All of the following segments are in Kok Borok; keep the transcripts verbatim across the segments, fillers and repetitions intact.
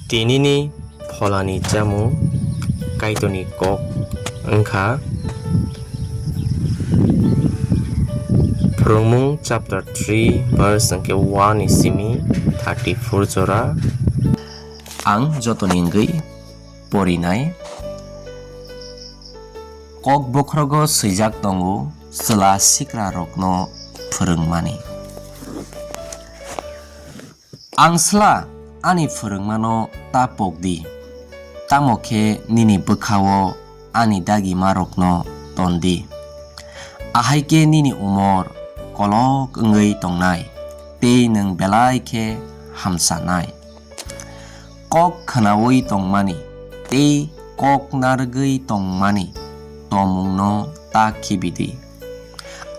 Tinini pholani chamung Kaitorni kok wngkha. Phwrwngmung chapter three verse hwnkhe one ni simi thirty-four jora. Ang jotoni wngwi porinai. Kok bokhorogo swijak tongo, chwla sikrarokno phwrwngmani. Ang sla ani phwrwngmano ta pok di, tamo khe nini bwkha-o ani dagimarokno ton di. Ahai khe nini umor kolok wngwi tongnai, tei nwng belai khe hamchanai. Kok khnaui tongmani tei kok narwgwi tongmani tomungno ta khibi di.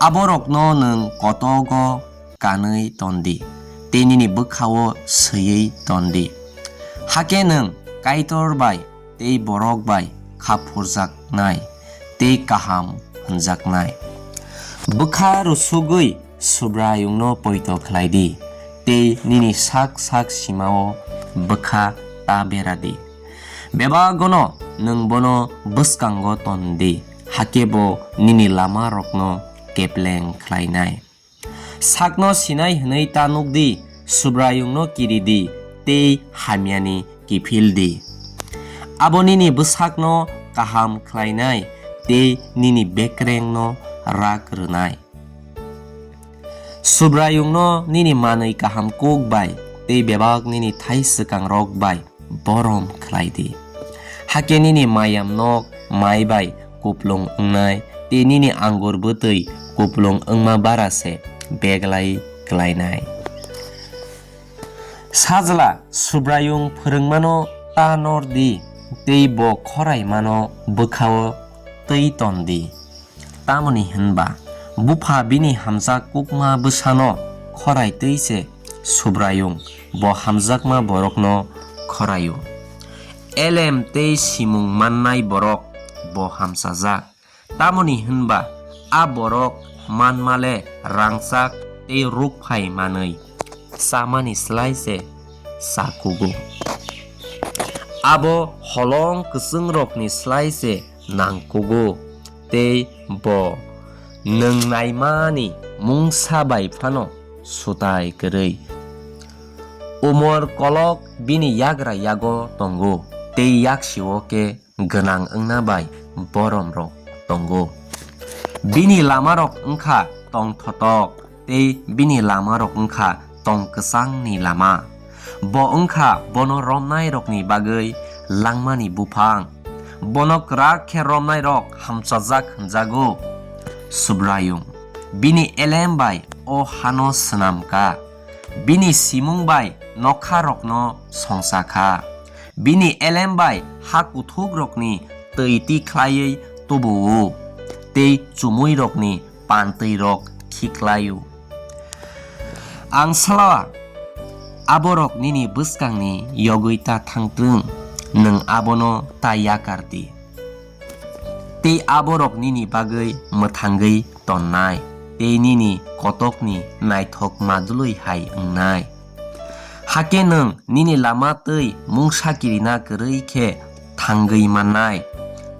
Aborokno nwng kotogo kanwi ton di, tei nini bwkha-o swiwi ton di. Hakhe nwng Kaitor bai tei borok bai kha phurjaknai tei kaham hwnjaknai. Bwkha rwsugwi Subraiyungno poito khlai di, tei nini sak sak sima-o bwkha ta bera di. Bebagono nwng bono bwskango ton di, hakhe bo nini lamarokno kepleng khlainai. Sakno sinai hwnwi ta nuk di, Subraiyungno kiri di, tei hamyani kiphil di. Abo nini bwsakno kaham khlainai tei nini bekrengno rak rwnai. Subraiyungno nini manwi kaham kuk bai tei bebak nini thai swkangrok bai borom khlai di. Hakhe nini mayam nok mai bai kuplung wngnai, tei nini angur bwtwi kuplung wngma bara se beglai klainai. Sajla Subraiyung phwrwngmano ta nor di, tei bo khoraimano bwkha-o twi ton di. Tamoni hwnba bupha bini hamjak kukma bwsano khorai twi se Subraiyung bo hamjakma borokno khoraio. Elem tei simung mannai borok bo hamchajak. Tamoni hwnba a borok manmale rangchak tei rukphai manwi chamani slai se cha kugo. Abo holong kwchwngrokni slai se nang kugo, tei bo nwng naimani mungsa bai phano sutai kwrwi. Umor kolok bini yagra yago tongo, tei yaksio khe gwnang wngna bai boromrok tongo. Bini lamarok wngkha tong thotok, tei bini lamarok wngkha tong kwchangni lama. Bo wngkha bono romnairokni bagwi langmani buphang. Bono kwrak khe romnairok hamchajak hwnjago. Subraiyung bini elem bai o hano swnam kha. Bini simung bai nokharokno songcha kha. Bini elem bai ha kuthukrokni twi tikhlaiwi tubu-o, tei chumuirokni pantwirok khiklaio. Ang sala aborok nini bwskangni yogwi ta thangtwng, nwng abono ta yakar di. Tei aborok nini bagwi mwthangwi tonnai, tei nini kotokni naithok madulwi hai wngnai. Hakhe nwng nini lama twi mungsa kirina kwrwi khe thangwi mannai,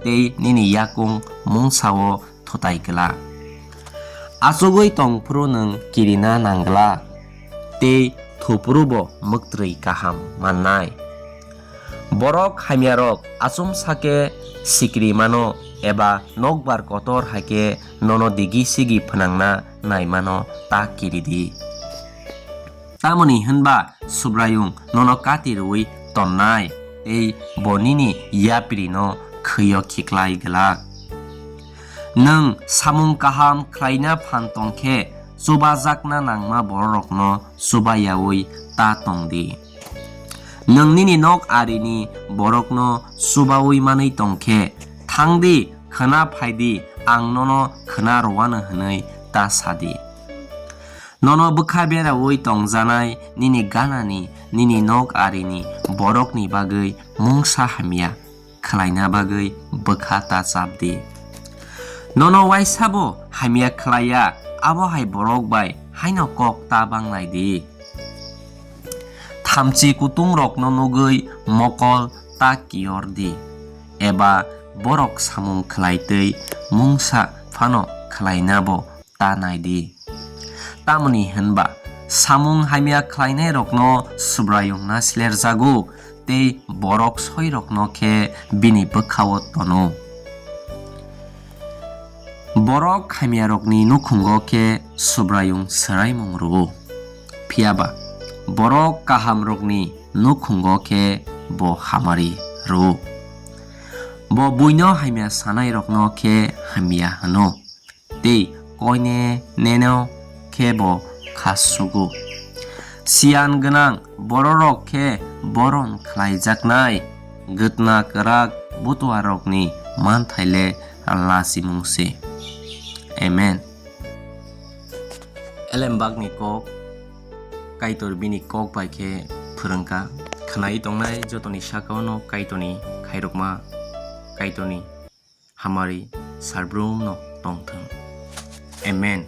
tei nini yakung mungsa-o thutai glak. Achugwi tong phuru nwng kirina nang glak, tei thu phuru bo mwktrwi kaham mannai. Borok hamyarok achomsa khe sikiri mano, eba nokbar kotor hai khe nono digi sigi phnangna nai mano ta kiri di. Tamoni hwnba Subraiyung nono kati rwui tonnai, tei bo nini yapirino khwio khiklai glak. Nwng samung kaham khlaina phan tong khe, chubajakna nangma bororokno chubayaui ta tong di. Nwng nini nok arini borokno chubaui manwi tong khe, thang di, khwna phai di, ang nono khwna rwano hwnwi ta sa di. Nono bwkha beraui tongjanai nini ganani, nini nok arini borokni bagwi mungsa hamya khlaina bagwi bwkha ta chap di. Nono waisa bo hamya khlaiya, abo hai borok bai haino kok ta banglai di. Khamchi kutungrokno nugwi mokol ta kiyor di, eba borok samung khlai twi mungsa phano khlainabo ta nai di. Tamoni hwn ba samung hamya khlainairokno Subraiyung na silerjago, tei borok soirokno khe bini bwkha-o tono. Borok hamyarokni nukhungo khe Subraiyung swraimung rw-o, phiya ba borok kahamrokni nukhungo khe bo hamari rw-o. Bo buino hamya sanairokno khe hamya hwno, tei koine neno khe bo khasugo. Siyan gwnang bororok khe boron khlaijaknai gwtna kwrak butuarokni manthai le lachimung se. Amen. Elembakni kok, Kaitor bini kok bai khe phwrwngkha. Khwnai tongnai jotoni saka-o no Kaitorni khairokma, Kaitorni hamari salbrumno tongthwng. Amen.